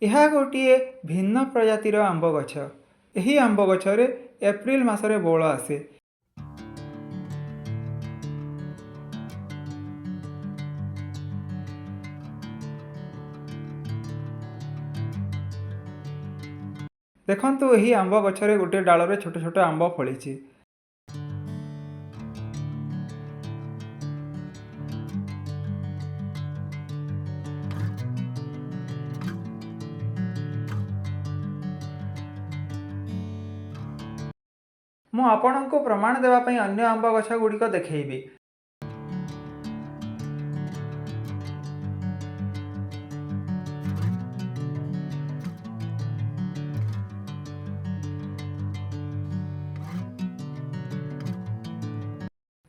ଏହା ଗୋଟିଏ ଭିନ୍ନ ପ୍ରଜାତିର ଆମ୍ବ ଗଛ। ଏହି ଆମ୍ବ ଗଛରେ ଏପ୍ରିଲ ମାସରେ ବଉଳ ଆସେ। ଦେଖନ୍ତୁ, ଏହି ଆମ୍ବ ଗଛରେ ଗୋଟିଏ ଡାଳରେ ଛୋଟ ଛୋଟ ଆମ୍ବ ଫଳିଛି। ମୁଁ ଆପଣଙ୍କୁ ପ୍ରମାଣ ଦେବା ପାଇଁ ଅନ୍ୟ ଆମ୍ବ ଗଛ ଗୁଡ଼ିକ ଦେଖେଇବି।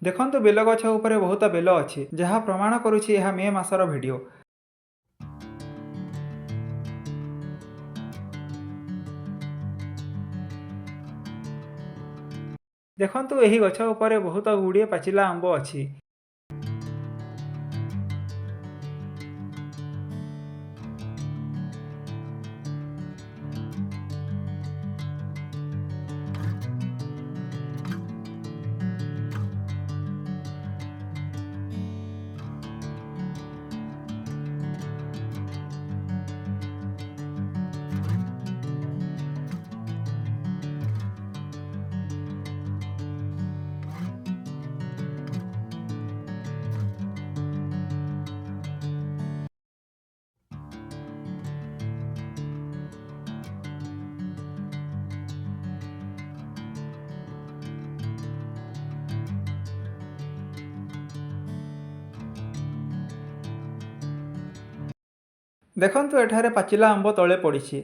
ଦେଖନ୍ତୁ, ବେଲ ଗଛ ଉପରେ ବହୁତ ବେଲ ଅଛି, ଯାହା ପ୍ରମାଣ କରୁଛି ଏହା ମେ ମାସର ଭିଡ଼ିଓ। ଦେଖନ୍ତୁ, ଏହି ଗଛ ଉପରେ ବହୁତ ଗୁଡ଼ିଏ ପାଚିଲା ଆମ୍ବ ଅଛି। ଦେଖନ୍ତୁ, ଏଠାରେ ପାଚିଲା ଆମ୍ବ ତଳେ ପଡ଼ିଛି।